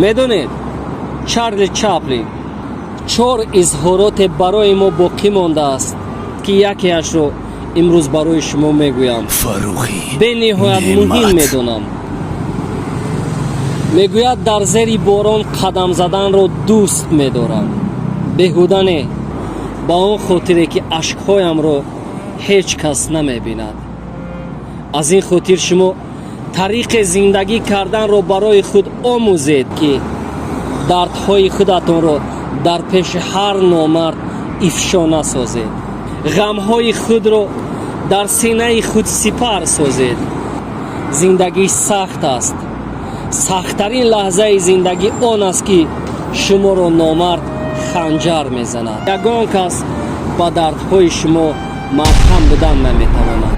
Медонед, Чарли Чаплин чор изҳороте барои мо боқӣ мондааст, ки якеашро имрӯз барои шумо мегӯям. Фаррухӣ Бениҳоят муҳим. Неъмат. Медонам, мегӯяд: «Дар зери борон қадам заданро дӯст медорам. Беҳуда не, ба он хотире, ки ашкҳоямро ҳеҷ кас намебинад». Аз ин хотир шумо тариқе зиндагӣ карданро барои худ омӯзед, ки дардҳои худатонро дар пеши ҳар номард ифшо насозед, ғамҳои худро дар синаи худ сипар созед. Зиндагӣ сахт аст. Сахттарин лаҳзаи зиндагӣ он аст, ки шуморо номард ханҷар мезанад. Ягон кас ба дардҳои шумо марҳам будан наметавонад.